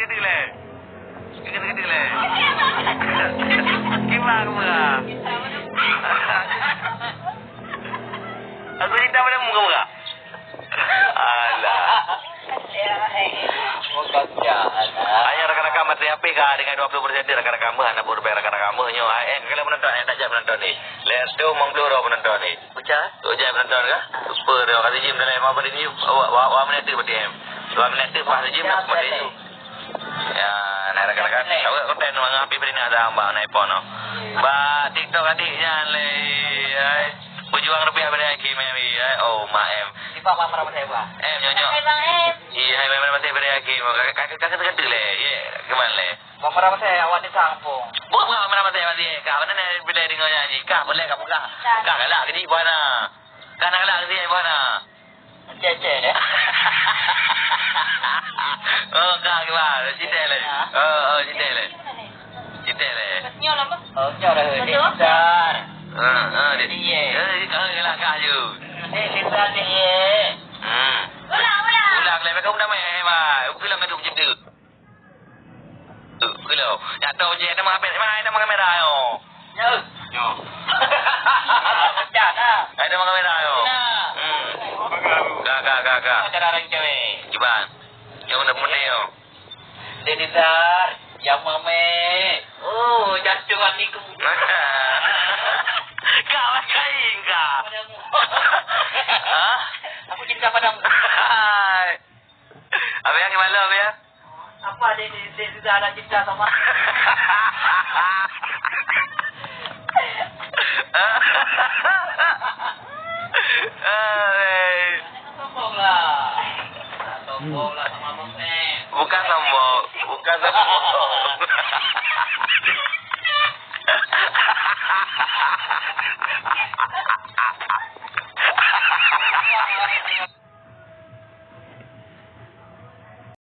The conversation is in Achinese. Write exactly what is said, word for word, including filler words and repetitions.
Gede lé. Gede-gede lé. Kiban keumeurah. Aku cerita pada muka keumeurah. Alah. Ayah rakan-rakan mati habis ka dengan dua puluh persen dia rakan-rakan meuh, anak buah rakan-rakan meuh nyoe. Eh, kalau penonton, eh, tak jadi penonton ni. Lé tu mong blue roh penonton ni. Bocah? Tu je penonton kah? Super dia. Kata Jim dalam lima belas jam. Awak, awak, awak menit tu berarti, em. Dua menit tu pas Jim dah mati. Ya, nah, rakan-rakan. Awak konten orang api beri nak ada hamba na iPhone, no. Ba TikTok adik nyan lé. Ai. Berjuang rupiah beri Hakim, em. Ai. Oh, mak, em. Tiba apa merah saya buat? Em, nyonyok. Hai, Bang, em. Iya, hai, memang masih beri Hakim. Kakak, kakak, kakak, kakak, lé. Ye, gimana, lé? Bang, merah saya awak di kampung. Bukan, bukan, merah saya masih. Kak, mana ni bila dengar nyanyi? Kak, boleh, kak, buka. Kak, galak ke di mana? Kak, nak galak ke di mana? Cek-cek, eh? Oh, ka kiban. Citeh lé. Oh, oh, citeh lé. Citeh lé. Oh, nyoe dah, Dek Besar. Ha, ha, Dek. Iya. Eh, ka galak ka ju. Dek Besar, Dek, iya. Hmm. Ulang, ulang. Ulang lé, kau dah main, eh, bai. Ulang ka tu cerita. Kilo. Nyak tahu je, ada makan merah, ada makan merah, yo. Yo. Pecah dah. Ada makan merah, yo. Nah. Hmm. Ga, ga, ga, ga. Cara orang cewek. Kiban. Yang mana pun yo. Dia didar, yang mame. Oh, jatuh hatiku. Kak, makai kak. Padamu. Hah? Aku cinta padamu. Hai. Abang, gimana, Abang? Apa dia, dia, dia sudah ada cinta sama? Hai. Sombong lah. Sombong lah sama Mom Em. Bukan sombong, bukan sombong.